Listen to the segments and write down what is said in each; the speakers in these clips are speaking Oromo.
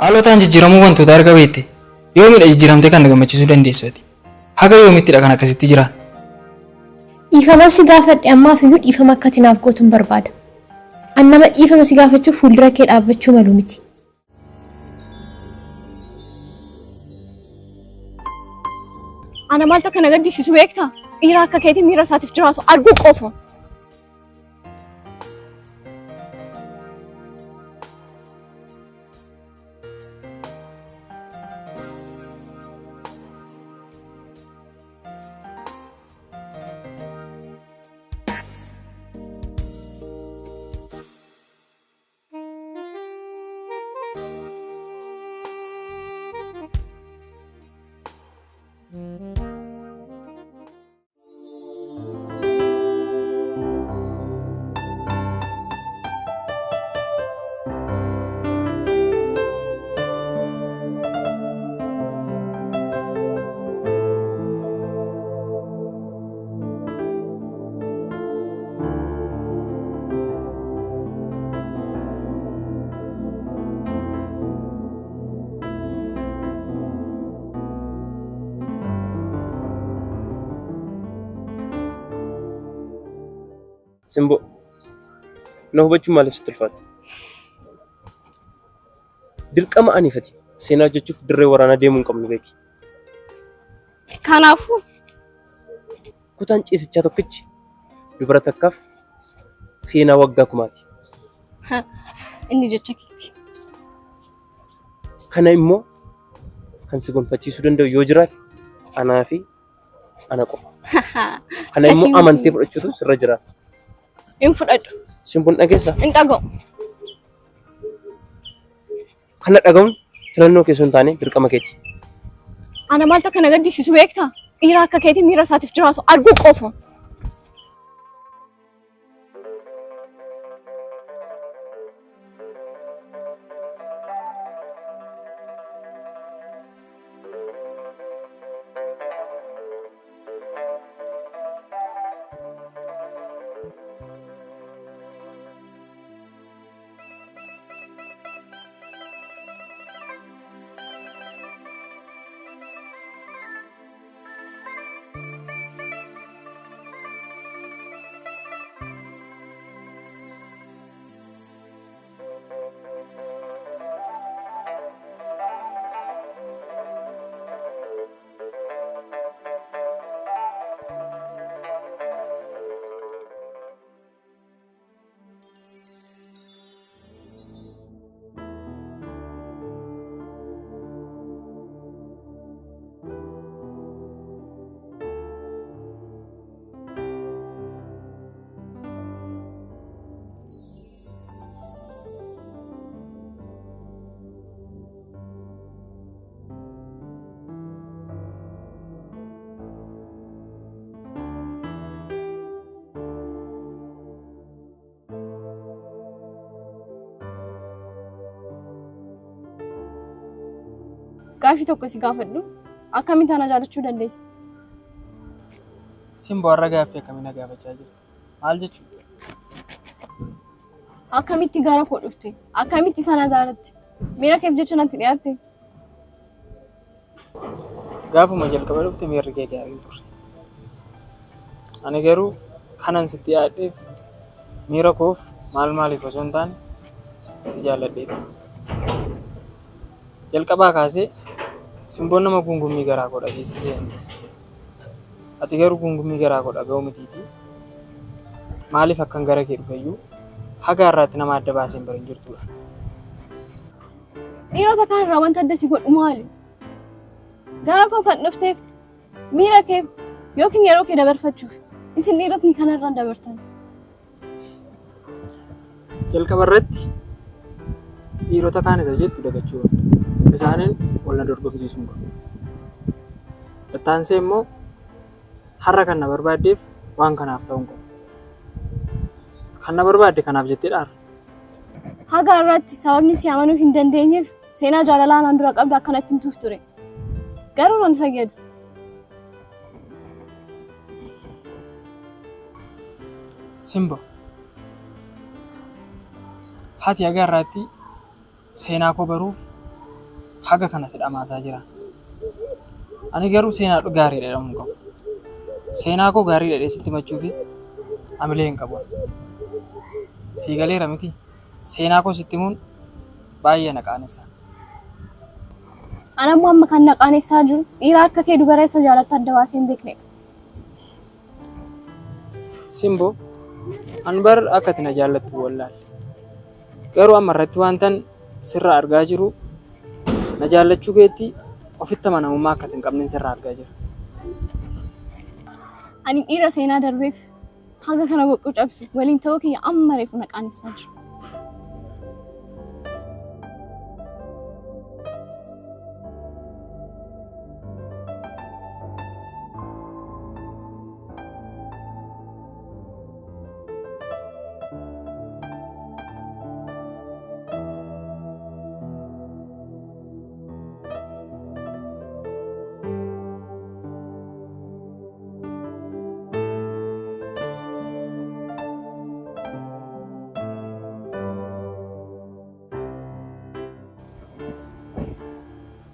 Haalotaan jijjiiramuu wantoota arga beekte yoomidha jijjiiramtee kan na gammachiisuu dandeessu ati. Haga yoomittidha kan akkasitti jiraan. Dhiifama si gaafadhe ammaaf iyyuu dhiifama akka ati naaf gootu hin barbaada. An nama dhiifama si gaafachuuf fuuldura kee dhaabbachuu malu miti. Ana maaltu akka na gaddisiisu beektaa? Dhiira akka keetii miira isaatiif jiraatu arguu qofa. Simboo, na hubachuun maaliif sitti ulfaata? Dirqama aniifati seenaa hojjechuuf dirree waraanaa deemuu hin qabnu beeki. Kanaafuu Kutaan ciisichaa tokkichi dubara takkaaf seenaa waggaa kumaati. Inni jecha keeti. Kana immoo kan si gonfachiisuu danda'u yoo jiraate anaa fi ana qofa. Kana immoo Akkasii miti. Amantee fudhachuutu sirra jiraata. Hin fudhadhu. Simboon dhageessaa? Hin dhaga'u. Kana dhaga'uun filannoo kee osoo hin taane dirqama keeti. Ana maaltu akka na gaddisiisu beektaa? Dhiira akka keetii miira isaatiif jiraatu arguu qofa. Gaaffii tokko si gaafadhu. Akkamitti ana jaalachuu dandeessa? Simboo, har'a gaaffii akkamii na gaafachaa jirta? Maal jechuudha? Akkamitti gara koo dhufte? Akkamitti sana jaalatte? Miira keef jecha natti dhiyaatte? Gaafuma jalqaba dhufte miirri kee gaarii ture. Ani garuu kanan sitti dhiyaadheef miira koof maal maaliif osoo hin taane si jaalladheeti. Jalqabaa kaasee simboon nama guungummii garaa koo dhageessisee. Ati garuu guungummii garaa koo dhaga'uu mitiitii maaliif akkan gara kee dhufeyyuu haga har'aatti nama adda baasee hin barin jirtudha. Dhiirota kaan irraa wanta adda si godhu maali? Gara koo kan dhufteef miira kee yookiin yeroo kee dabarfachuuf. Isin dhiirotni kanarraan dabartan. Jalqaba irratti dhiirota kaan isa jettu dagachuu qabda. Isaaniin wal na dorgomsiisuu hin qabu. Ittaansee immoo har'a kan na barbaaddeef waan kanaaf ta'uu hin qabu. Kan na barbaadde kanaaf jettee dhaara. Haga har'aatti sababni si amanuu hin dandeenyeef seenaa jaalalaa anaan dura qabdu akkanatti himtuuf ture. Garuu nan fayyadu. Simbo. Haati haga har'aatti seenaa koo baruuf Haga kana si dhamaasaa jira. Ani garuu seenaa gaarii jedhamu hin qabu. Seenaa koo gaarii jedhee sitti himachuufis hamilee hin qabu. Sii galeera miti. Seenaa koo sitti himuun baay'ee na qaanessa. Ani ammoo amma kan na qaanessaa jiru dhiira akka kee dubara isa jaalattu adda baasee hin beeknedha. Simboo, an bar akka ati na jaallattu wallaalle. Garuu amma irratti wantan sirraa argaa jiru na jaallachuu keetti ofitti amanamummaa akka ati hin qabne sirraa argaa jira. Ani dhiira seenaa darbeef haga kana boqquu cabsu waliin ta'uu kiyya amma reefu na qaanessaa jira.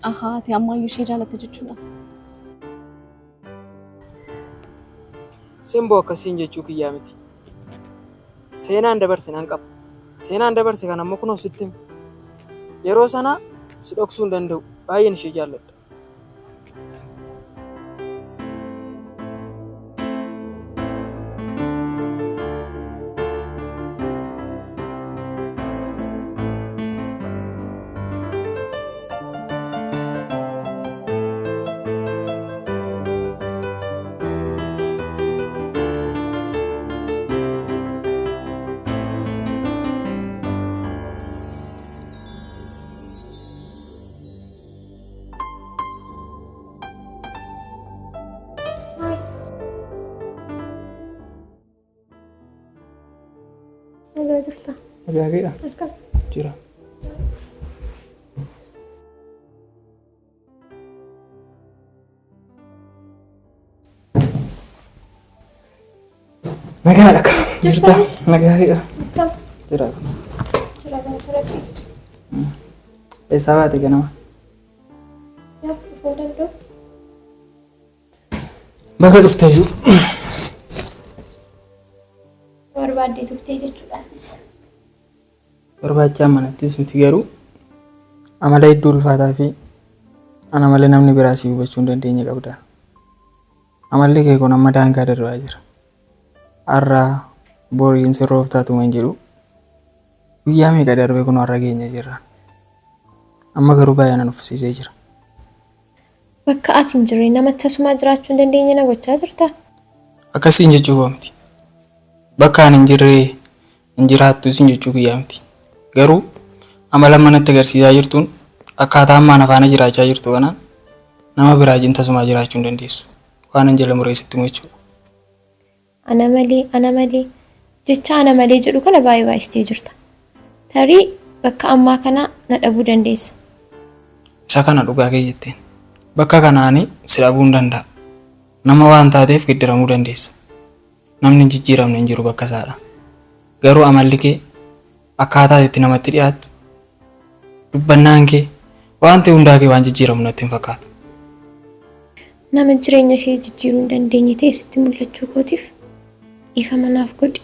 Ahaa, ati ammayyuu ishee jaalatta jechuudha. Simboo akkasiin jechuu kiyyaa miti. Seenaan dabarse nan qaba. Seenaan dabarse kana ammoo kunoo sitti hima. Yeroo sana si dhoksuu hin danda'u. Baay'een ishee jaalladha. Nagaa jirta? Nagaadha. Akkam? Jira. Nagaadha. Jirta? Nagaadha. Akkam? Jira. Jira kana ture. Eessaa baate ganama? Yaa dhufuu danda'u? Baga dhuftee jiru. Barbaaddee turtee jechuudhaatis. Barbaachaa manattis miti garuu amala hedduu ulfaataa fi ana malee namni biraa si hubachuu hin dandeenye qabda. Amalli kee kun amma daangaa darbaa jira. Har'a boriin sirroof taatuma hin jedhu. Guyyaa meeqa darbe kun har'a geenya jirra. Amma garuu baay'ee na nuffisiisee jira. Bakka ati hin jirre nama tasumaa jiraachuu hin dandeenye na gochaa jirta? Akkasiin jechuu koo miti. Bakka ani hin jirre hin jiraattu sin jechuu kiyyaa miti. Garuu amala manatti agarsiisaa jirtuun akkaataa ammaan afaana jiraachaa jirtu kanaan nama biraa wajjin tasumaa jiraachuu hin dandeessu. Waan hin jala mureessitti himu jechuudha. Ana malee, ana malee, jecha ana malee jedhu kana baay'ee baay'istee jirta. Tarii bakka ammaa kana na dhabuu dandeessa. Isa kana dhugaa kee jetteen. Bakka kanaani si dhabuu hin danda'a. Nama waan taateef giddiramuu dandeessa. Namni hin jijjiiramne hin jiru bakka isaadha. Garuu amalli kee akkaataa itti namatti dhiyaattu dubbannaan kee wanti hundaa kee waan jijjiiramu natti hin fakkaatu. Nama jireenya ishee jijjiiruu hin dandeenye ta'e sitti mul'achuu kootiif dhiifama naaf godhi.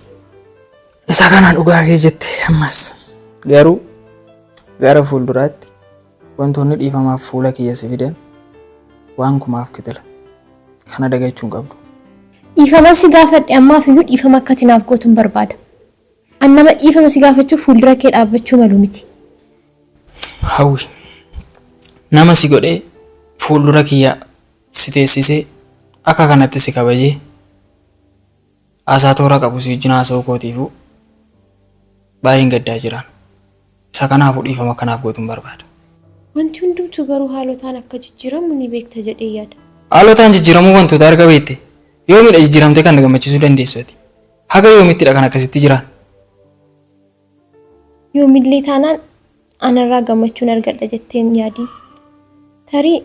Isa kana dhugaa kee jette ammas. Garuu gara fuulduraatti wantoonni dhiifamaaf fuula kiyya si fidan waan kumaaf kitila. Kana dagachuu hin qabdu. Dhiifama si gaafadhe ammaaf iyyuu dhiifama akka ati naaf gootu hin barbaada. An nama dhiifama si gaafachuuf fuuldura kee dhaabbachuu malu miti. Hawwi nama si godhee fuuldura kiyya si teessisee akka kanatti si kabajee haasaa toora qabu si wajjin haasa'uu kootiifuu baay'een gaddaa jiraan. Isa kanaafuu dhiifama akkanaaf gootu hin barbaada. Wanti hundumtuu garuu haalotaan akka jijjiiramu ni beekta jedhee yaada. Haalotaan jijjiiramuu wantoota arga beekte yoomidha jijjiiramtee kan na gammachiisuu dandeessu ati. Haga yoomittidha kan akkasitti jiraan. Yoomillee taanaan anarraa gammachuun argadha jetteen yaadii. Tarii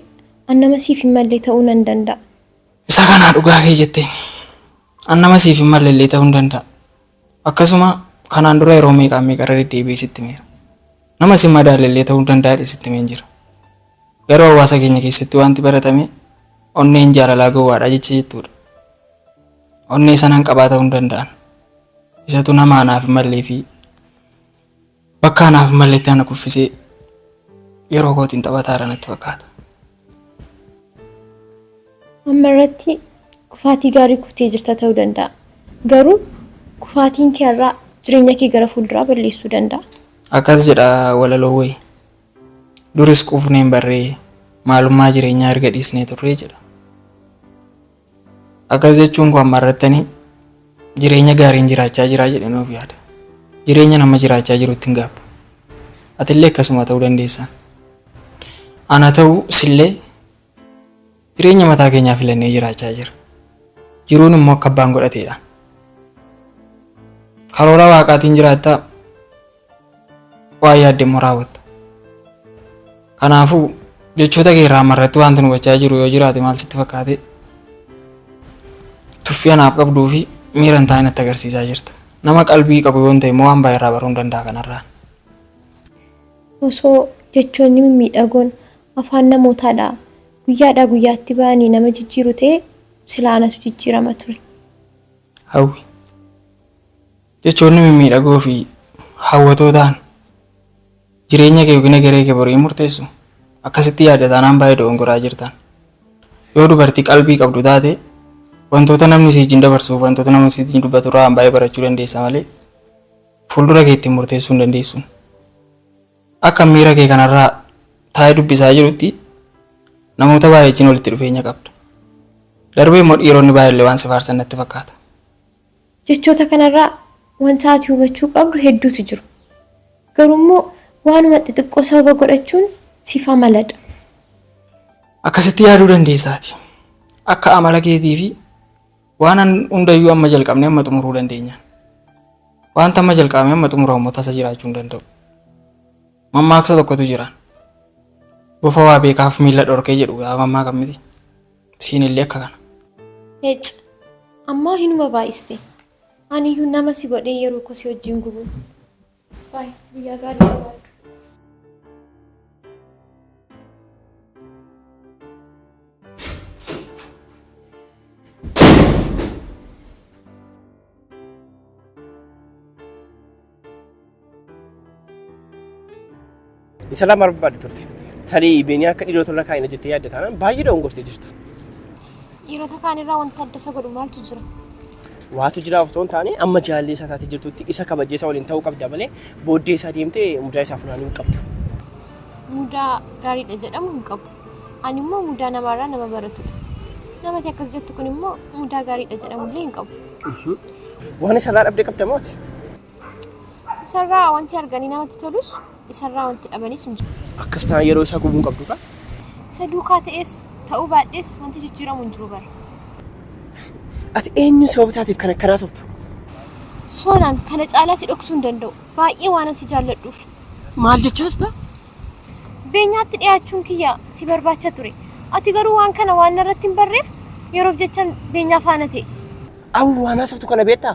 an nama siif hin malle ta'uu nan danda'a. Isa kanaa dhugaa kee jetteen. An nama siif hin malle illee ta'uu hin danda'a. Akkasuma kanaan dura yeroo meeqaan meeqa irra deddeebi'ee sitti himeera. Nama si madaalle illee ta'uu hin danda'a sitti himeen jira. Garuu hawaasa keenya keessatti wanti baratame onneen jaalalaa gowwaadha jecha jettuudha. Onnee sanaan qabaa ta'uu hin danda'an. Isatu nama anaaf hin mallee fi bakka anaaf hin malletti ana kuffisee yeroo kootiin taphataara natti fakkaata. Amma irratti kufaatii gaarii kuftee jirta ta'uu danda'a. Garuu kufaatiin kee har'aa jireenya kee gara fuulduraa balleessuu danda'a. Akkas jedha walaloo wayii. Duris quufnee hin barree maalummaa jireenyaa erga dhiisnee turree jedha. Akkas jechuun koo amma irrattanii jireenya gaariin jiraachaa jiraa jedhee nuuf yaada. Jireenya nama jiraachaa jirutti hin gaabbu. Atillee akkasuma ta'uu dandeessan. Ana ta'uu sillee jireenya mataa keenyaa filannee jiraachaa jira. Jiruun immoo akka abbaan godhateedha. Karoora waaqaatiin jiraattaa waan yaadde immoo raawwatta. Kanaafuu jechoota kee irraa amma irratti wanti nu hubachaa jiru yoo jiraate maal sitti fakkaate tuffii anaaf qabduu fi miira hin taane natti agarsiisaa jirta. Nama qalbii qabu yoo ta'e immoo waan baay'ee irraa baruu hin danda'a kanarraa. Osoo jechoonni mimmiidhagoon afaan namootaadhaa guyyaadhaa guyyaatti ba'anii nama jijjiiru ta'e silaa anatu jijjiirama ture. Hawwi. Jechoonni mimmiidhagoo fi hawwatoo ta'an jireenya kee yookiin egeree kee borii murteessu. Akkasitti yaadda taanaan baay'ee dogongoraa jirtan. Yoo dubartii qalbii qabdu taate wantoota namni si wajjin dabarsuuf wantoota namni si wajjin dubbatu irraa waan baay'ee barachuu dandeessa malee fuuldura kee ittiin murteessuu hin dandeessu. Akka miira kee kanarraa taa'ee dubbisaa jirutti namoota baay'ee wajjin walitti dhufeenya qabda. Darbee immoo dhiironni baay'ee waan si faarsan natti fakkaata. Jechoota kanarraa wanta ati hubachuu qabdu hedduutu jiru. Garuu immoo waanuma xixiqqoo sababa godhachuun siif amaladha. Akkasitti yaaduu dandeessaati. Akka amala keetii fi waan hundayyuu amma jalqabnee amma xumuruu dandeenya. Wanta amma jalqabamee amma xumuramu tasa jiraachuu hin danda'u. Mammaaksa tokkotu jira. Bofa waa beekaaf miila dhorkee jedhu gaafa mammaaka miti. Siin illee akka kana. Hec! Ammaa hinuma baay'iste. Aniyyuu nama si godhee yeroo koo si wajjin gubu. Baay, guyyaa gaarii qabaadhu. Isa lama barbaadde turte. Tarii Beenyaa akka dhiirota irra kaa'ina jettee yaadda taanaan baay'ee dogongortee jirta. Dhiirota kaan irraa wanta adda isa godhu maaltu jira? Waatu jira osoo hin taane amma jaallee isaa taatee jirtutti isa kabajee isa waliin ta'uu qabda malee booddee isaa deemtee mudaa isaa funaanuu hin qabdu. Mudaa gaariidha jedhamu hin qabu. Ani immoo mudaa namaarraa nama baratudha. Namati akkas jettu kun immoo mudaa gaariidha jedhamullee hin qabu. Waan isarraa dhabdee qabda moo ati? Isarraa wanti arganii namatti tolus isarraa wanti dhabanis hin jiru. Akkas taanaan yeroo isaa gubuu hin qabdu kaa? Isa duukaa ta'es ta'uu baadhes wanti jijjiiramu hin jiru bara. Ati eenyuun sababa taateef kan akkanaa softu? Soonaan kana caalaa si dhoksuu hin danda'u. Baay'ee waan si jaalladhuuf. Maal jechaa jirta? Beenyaatti dhiyaachuun kiyya si barbaacha ture. Ati garuu waan kana waan narratti hin barreef yeroof jechan beenyaa faana ta'e. Awwi waan haasoftu kana beektaa?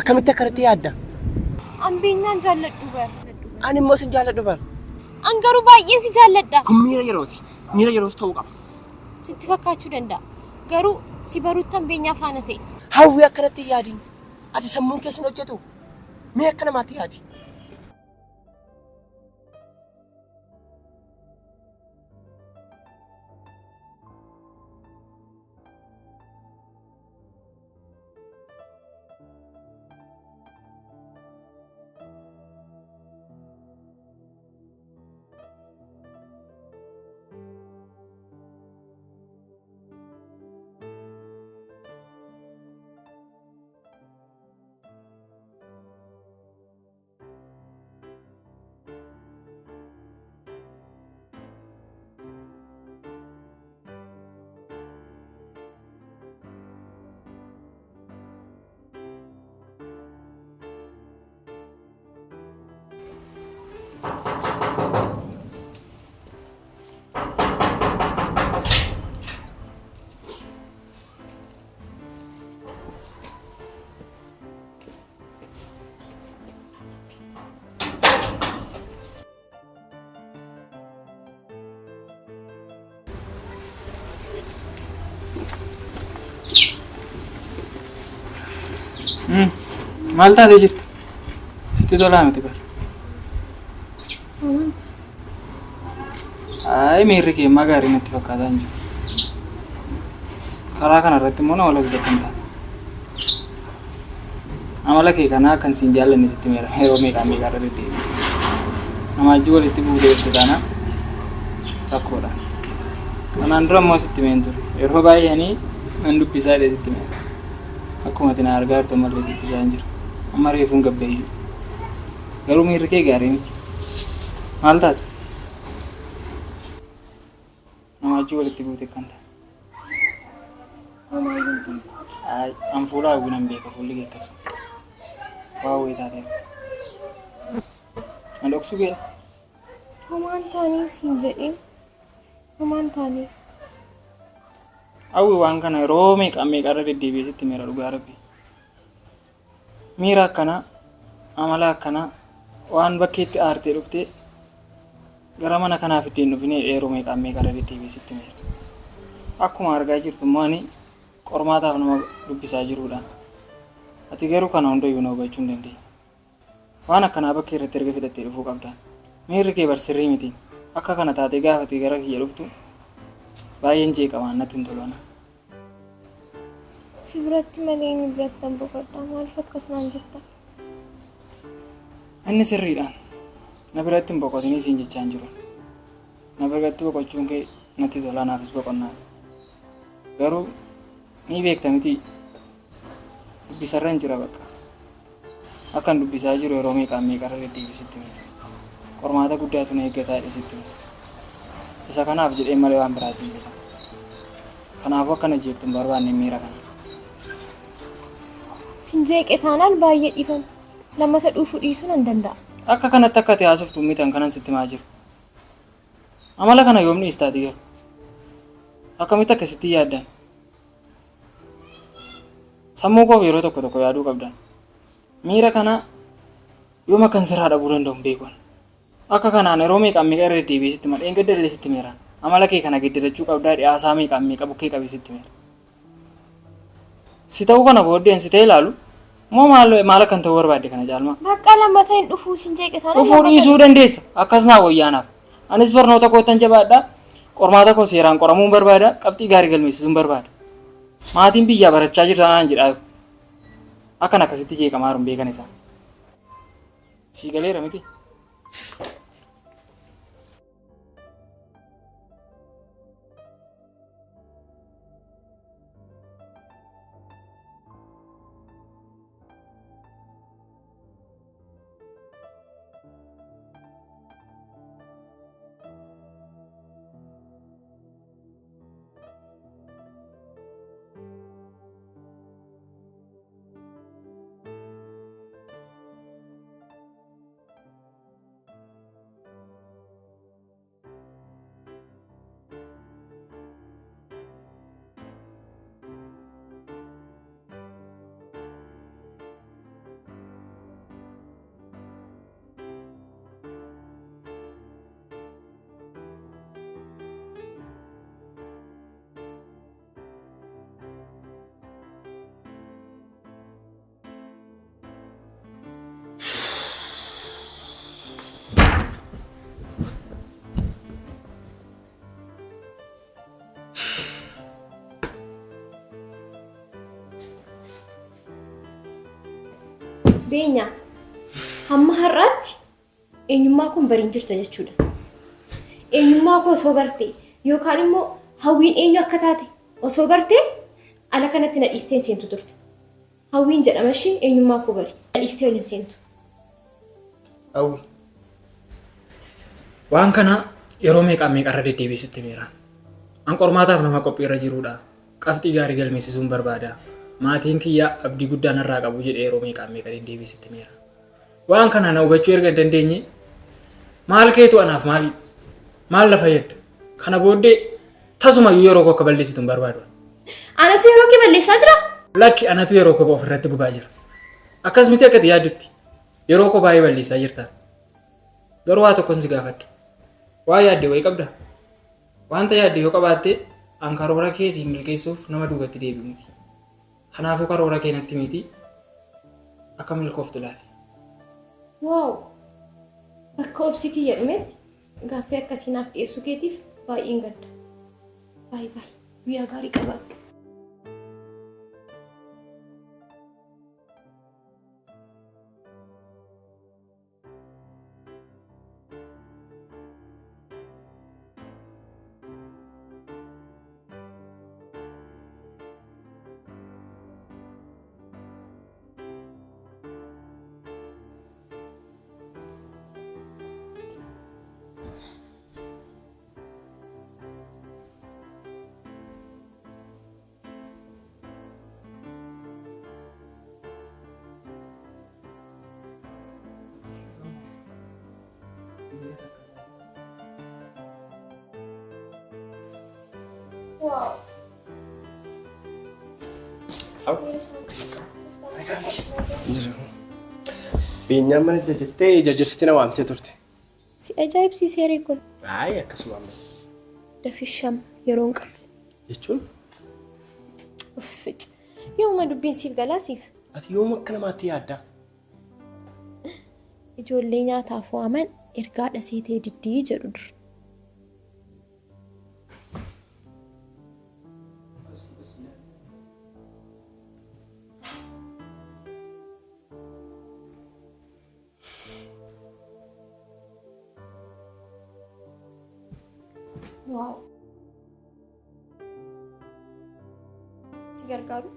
Akkamitti akkanatti yaadda? An beenyaan jaalladhu bar. Ani immoo sin jaalladhu bar. An garuu baay'een si jaalladha. Kun miira yerooti. Miira yeroos ta'uu qaba. Sitti fakkaachuu danda'a. Garuu si baruuttan beenyaa faana ta'e. Hawwi akkanatti hin yaadin. Ati sammuun keessa hin hojjetu. Mee akka namaatti yaadi. Maal taatee jirta? Sitti tolaa miti bara. Ay, miirri kee ammaa gaarii natti fakkaataa hin jiru. Karaa kana irratti immoo nama lolta kan ta'a. Amala kee kanaa kan siin jaallanne sitti meera yeroo meeqaa meeqaa irra deddeebi'e. Nama wajjin walitti buutee jirtu taanaan rakkoodha. Kanaan dura immoo sitti meen ture. Yeroo baay'ee ani nan dubbisaa jedhee sitti meera. Akkuma ati na argaa jirtu ammallee dubbisaa hin jiru. Amma reefuun gabbee iyyuu. Garuu miirri kee gaarii miti. Maal taate? Nama wajjin walitti buute kan taate. Ay, an fuula hawwii nan beeka fuulli kee akkasuma. Waa wayii taatee jirta. An dhoksuu keedha. Homaan taanee siin jedheen. Homaan taanee. Hawwi waan kana yeroo meeqa meeqa irra deddeebi'ee sitti miira dhugaa rabbi. Miira akkanaa, amala akkanaa, waan bakkeetti aartee dhuftee gara mana kanaa fiddee hin dhufinee yeroo meeqa meeqa irra deddeebi'ee sitti miira. Akkuma argaa jirtu immoo ani qormaataaf nama dubbisaa jiruudha. Ati garuu kana hundayyuu na hubachuu hin dandeenye. Waan akkanaa bakkee irratti erga fixattee dhufuu qabda. Miirri kee bar sirrii miti. Akka kana taatee gaafa ati gara kiyya dhuftu baay'een jeeqamaan natti hin tolu ana. Si biratti malee eenyu biratti nan boqodha. Maaliif akkas naan jetta? Inni sirriidhaan na biratti hin boqotinii siin jechaa hin jiru. Na biratti boqochuun kee natti tola anaafis boqonnaa. Garuu ni beekta miti dubbisarra hin jira bakka. Akkan dubbisaa jiru yeroo meeqaan meeqa irra deddeebi'ee sitti hime. Qormaata guddaatu na eeggataa jedhee sitti hime. Isa kanaaf jedhee malee waan biraatiin beeka. Kanaafuu akkana jeeqtu hin barbaanne miira kana. Sin jeeqe taanaan baay'ee dhiifama. Lammata dhuufuu dhiisuu nan danda'a. Akka kanatti akka ati haasoftu mitan kanan sitti himaa jiru. Amala kana yoom dhiistaati garuu? Akkamitti akkasitti yaaddan? Sammuu koof yeroo tokko tokko yaaduu qabdan. Miira kana yoom akkan sirraa dhabuu danda'u hin beeku. Akka kanaan yeroo meeqaan meeqa irra deddeebi'ee sitti hima. Dheengadda illee sitti himeera. Amala kee kana geeddarachuu qabdaa dhiyaasaa meeqaan meeqa bukkee qabee sitti himeera. Si ta'uu kana booddeen si ta'e ilaalu moo maal maal akkan ta'uu barbaadde kana caalmaa? Bakka lammata hin dhufuu sin jeeqe taanaan Dhufuu dhiisuu dandeessa. Akkas naa wayyaanaaf. Anis barnoota koottan jabaadha. Qormaata koo seeraan qoramuun barbaada. Qabxii gaarii galmeessisuun barbaada. Maatiin biyyaa barachaa jirta naan jedhaa. Akkan akkasitti jeeqamaa jiru hin beekan isaan. Sii galeera miti? Beenyaa hamma har'aatti eenyummaa kun bariin jirta jechuudha. Eenyummaa koo osoo barte yookaan immoo hawwiin eenyu akka taate osoo barte ala kanatti na dhiistee hin seentu turte. Hawwiin jedhama ishii eenyummaa koo bari. Na dhiistee ol hin seentu. Hawwi. Waan kana yeroo meeqaa meeqarra deddeebi'ee sitti himeera. An qormaataaf nama qophiirra jiruudha. Qabxii gaarii galmeessisuun barbaada. Maatiin kiyya abdii guddaa narraa qabu jedhee yeroo meeqaa meeqa deddeebi'ee sitti himeera. Waan kana na hubachuu erga hin dandeenye maal keetu anaaf maal maal na fayyadda? Kana booddee tasumayyuu yeroo koo akka balleessitu hin barbaadu. Anatu yeroo kee balleessaa jira? Lakki anatu yeroo koo ofirratti gubaa jira. Akkas miti akka ati yaaddutti yeroo koo baay'ee balleessaa jirta. Garuu waa tokkon si gaafadha. Waa yaadde wayii qabda? Wanta yaadde yoo qabaatte an karoora kee siif milkeessuuf nama duubatti deebi'u miti. Kanaafuu karoora kee natti miti. Akka milkooftu ilaali. Waaw! Bakka obsi kiyya dhumetti gaaffii akkasii naaf dhiyeessuu keetiif baay'een gadda. Baay'ee baay'ee guyyaa gaarii qabaadhu. Waaw! Beenyaan mana jettee jajjarsitee na waamtee turte. Si ajaa'ibsiiseerii kun Ayi akkasuma amma. dafisham yeroo hin qabne. Jechuun Uffit! Yooma dubbiin siif galaa siif. ati yoom akka namaatti yaaddaa? Ijoollee nyaataaf waaman ergaa dhaseetee diddii jedhu dur. Waaw! Si gargaaru?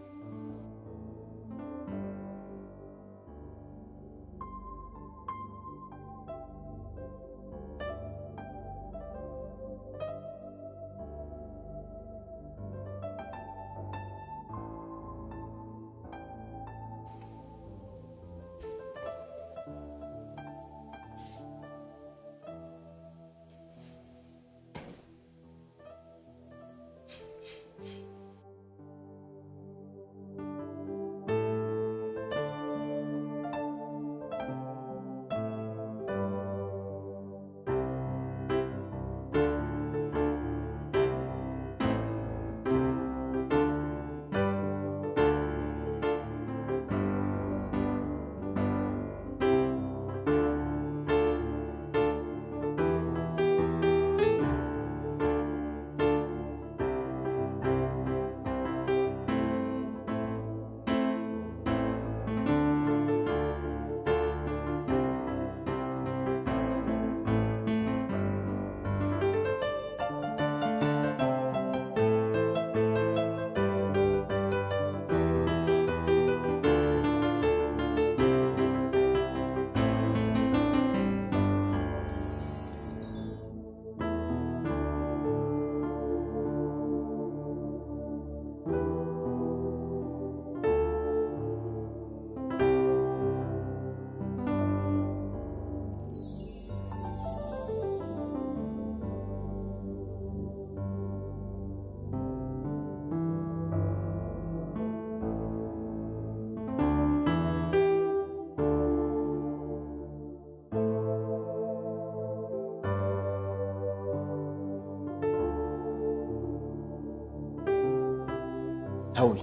Hawwi.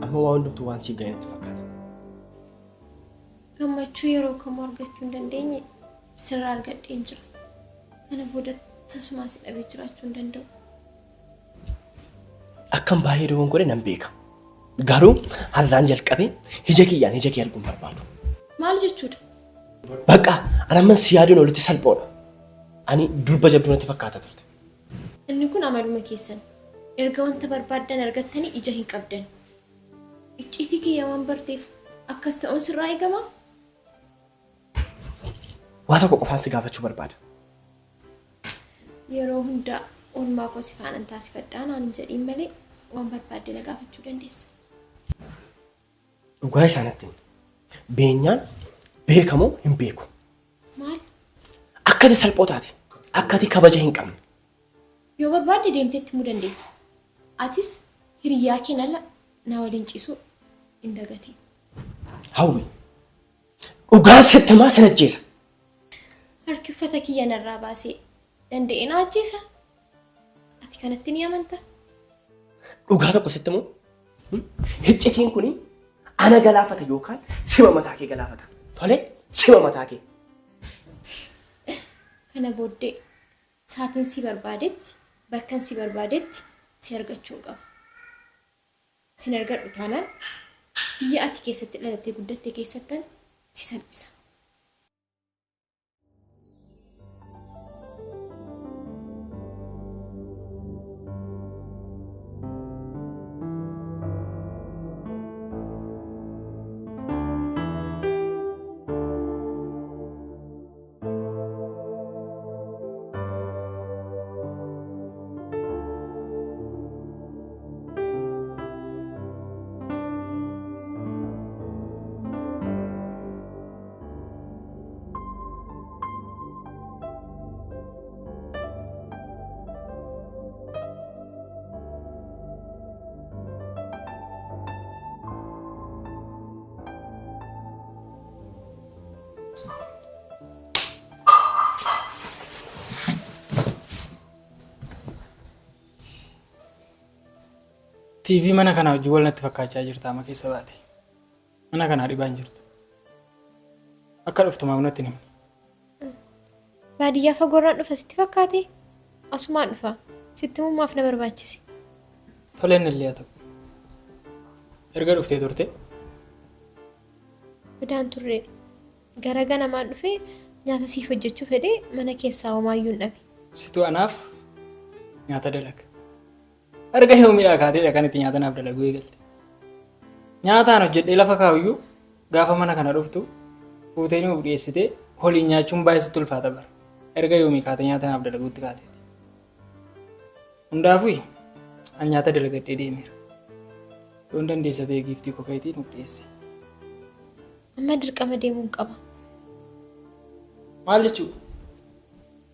Amma waa hundumtuu waan siif ga'e natti fakkaata. Gammachuu yeroo kamuu argachuu hin dandeenye sirraa argadheen jira. Kana booda tasumaa si dhabee jiraachuu hin danda'u. Akkan baay'ee dogoggore nan beeka. Garuu har'aan jalqabee ija kiyyaan ija kee arguun barbaadu. Maal jechuudha? Bakka ani amman si yaaduun olitti salphoodha. Ani durba jabduu natti fakkaata turte. Inni kun amaluma keessan. Erga wanta barbaaddan argattanii ija hin qabdan. Icciitii kiyya waan barteef akkas ta'uun sirraa eegamaa? Waa tokko qofaan si gaafachuu barbaada. Yeroo hundaa oolmaa koo si faanan taasifadhaa naan hin jedhiin malee waan barbaadde na gaafachuu dandeessa. Dhugaa isaanitti himi. Beenyaan beekamoo hin beeku. Maal? Akka ati salphoo taate, akka ati kabaja hin qabne. Yoo barbaadde deemtee itti himuu dandeessa. Atis hiriyaa keen ala na waliin ciisuu hin dagatiin. Hawwi. Dhugaan sitti himaa sin ajjeesa. Harki uffata kiyya narraa baasee danda'ee na ajjeesa? Ati kanatti ni amantaa? Dhugaa tokko sitti himu. Iccitiin kuni Ana galaafata yookaan sima mataa kee galaafata. Tole sima mataa kee. Kana booddee sa'aatiin si barbaadetti bakkan si barbaadetti si argachuu hin qabu. Sin argadhu taanaan biyya ati keessatti dhalattee guddatte keessattan si salphisa. TV mana kanaa wajjin wal natti fakkaachaa jirta amma keessa baate. Mana kanaa dhibaan jirtu. Akka dhuftu maaf natti hin himne. Baadiyyaa fagoorraan dhufa sitti fakkaate? Asumaan dhufa. Sitti himuu maaf na barbaachise? Toleen illee haa ta'u. Erga dhuftee turte. Fidaan turre. Gara ganamaan dhufee nyaata siif hojjechuu fedhee mana keessaa homaayyuu hin dhabe. Situ anaaf nyaata dalaga. Erga yoomiidhaa kaateedha kan itti nyaata naaf dalaguu eegalte. Nyaataan hojjedhee lafa kaa'uyyuu gaafa mana kana dhuftu fuutee nuuf dhiyeessitee waliin nyaachuun baay'ee sitti ulfaata bara. Erga yoomii kaatee nyaata naaf dalaguutti kaateeti. Hundaafuu an nyaata dalagadhee deemeera. Yoon dandeessa ta'e giiftii koo ka'iitii nuuf dhiyeessi. Amma dirqama deemuun qaba. Maal jechuudha?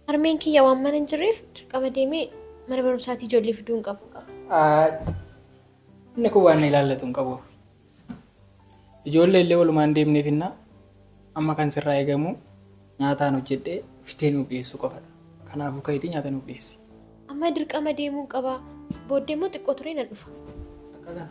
Harmeen kiyya waan mana hin jirreef dirqama deemee mana barumsaatii ijoollee fiduu hin qabu. Inni kun waan na ilaallatu hin qabu. Ijoollee illee walumaan deemneef innaa amma kan sirraa eegamu nyaataan hojjedhee fidee nuuf dhiyeessuu qofadha. Kanaafuu ka'iitii nyaata nuuf dhiyeessi. Amma dirqama deemuun qaba. Booddee immoo xiqqoo turee nan dhufa. Akka kana.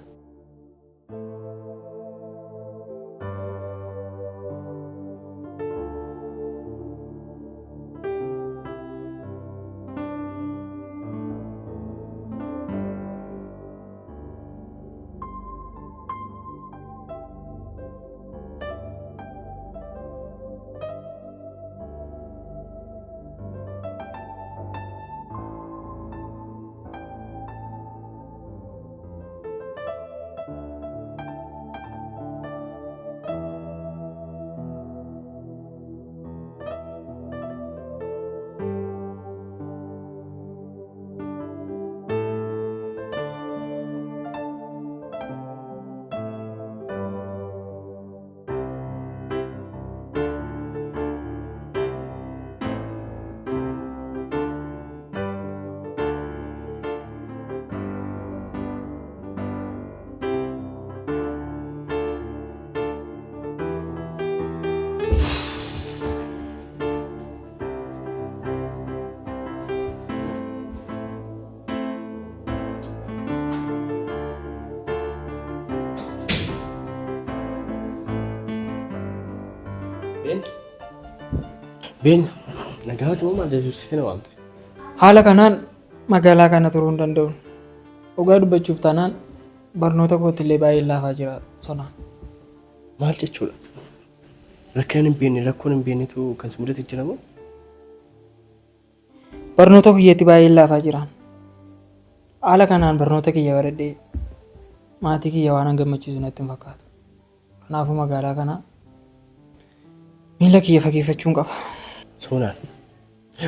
Been. Been. Nagaa hojii maal jajjursitee na waamte? Haala kanaan magaalaa kana turuu hin danda'u. Dhugaa dubbachuuf taanaan barnoota kootti illee baay'ee laafaa jira sonaan. Maal jechuudha? Rakkinaan hin beekne rakkoon hin beeknetu kan si mudate jira moo? Barnoota kiyyaatti baay'ee laafaa jira. Haala kanaan barnoota kiyya baradhee maatii kiyya waan an gammachiisu natti hin fakkaatu. Kanaafuu magaalaa kana miila kiyya fageeffachuun qaba. Soonaan.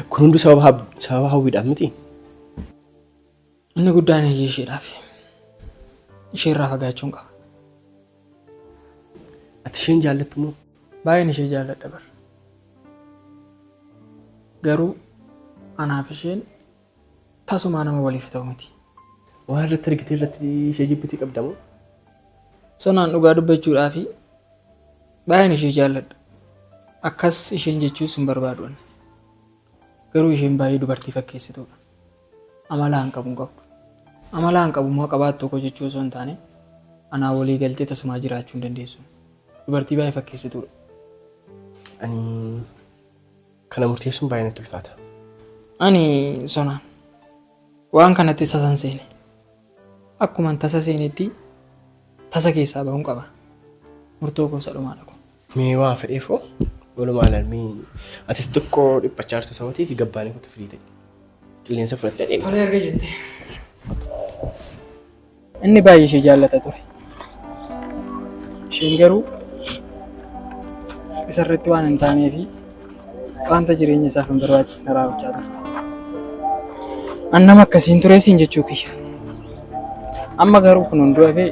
Kun hunduu sababa hawwiidhaaf miti? Inni guddaan hiyyi isheedhaaf. Isheerraa fagaachuun qaba. Ati isheen jaallattu moo? Baay'een ishee jaalladha bara. Garuu anaaf isheen tasumaa nama waliif ta'u miti. Waan irratti argitee irratti ishee jibbitii qabda moo? Sonaan dhugaa dubbachuudhaaf baay'een ishee jaalladha. Akkas isheen jechuus hin barbaadu. Garuu isheen baay'ee dubartii fakkeessituudha. Amala hin qabu hin qabdu. Amala hin qabu immoo qabaattu tokko jechuu osoo hin taane Anaa walii galtee tasumaa jiraachuu hin dandeessu. Dubartii baay'ee fakkeessituudha. Ani kana murteessuun baay'ee natti ulfaata. Ani sonaan waan kanatti tasan seene. Akkuman tasa seenetti tasa keessaa bahuun qaba. Murtoo koo isa dhumaadha kun. Mee waan fedheefoo walumaa galatti atis xiqqoo dhiphachaa jirta sababa ta'eef gabbaanii kottu firii ta'e. Qilleensa fudhattee deemi. Tolee erga jettee. Inni baay'ee ishee jaallata ture. Isheen garuu isarratti waan hin taanee fi wanta jireenya isaaf hin barbaachisne raawwachaa turte. An nama akkasiin ture siin jechuu kiyya. Amma garuu kun hunduu hafee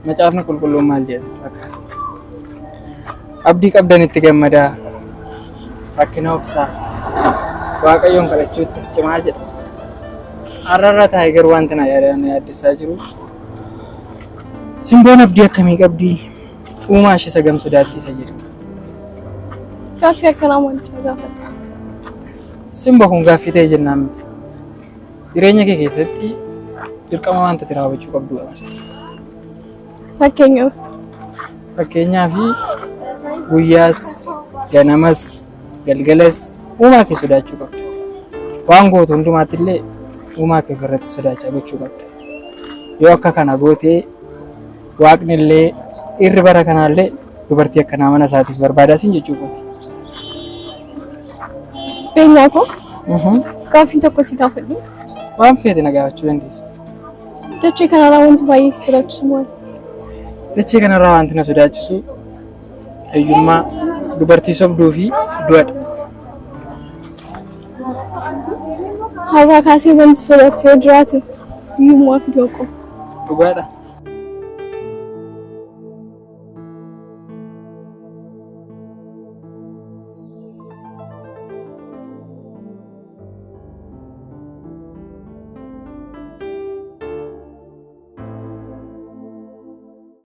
macaafni qulqulluun maal jedha sitti fakkaata? Abdii qabdan itti gammadaa, rakkina obsaa, Waaqayyoon kadhachuuttis cimaa jedha. Har'arra taa'e garuu wanti na yaaddessaa jiru simboon abdii akkamii qabdii uumaa ishee sagam sodaatti isa jedhu. Gaaffii akkanaa maaliif na gaafatta? Simbo kun gaaffii ta'e jennaan miti. Jireenya kee keessatti dirqama wanta ati raawwachuu qabdudha. Fakkeenyaaf Fakkeenyaaf guyyaas, ganamas, galgalas uumaa kee sodaachuu qabda. Waan gootu hundumaatti illee uumaa kee ofirratti sodaachaa gochuu qabda. Yoo akka kana gootee waaqni illee dhiirri bara kanaallee dubartii akkanaa mana isaatiif barbaadaa siin jechuu kooti. Beenyaa koo gaaffii tokko si gaafadhu. Waan feete na gaafachuu dandeessa. Dachee kanarraa wanti baay'ee si sodaachisu maali? Dachee kanarraa wanti na sodaachisu hiyyummaa, dubartii sobduu fi du'adha. Har'aa kaasee wanti sodaattu yoo jiraate hiyyummaa fi du'a qofa. Dhugaadha.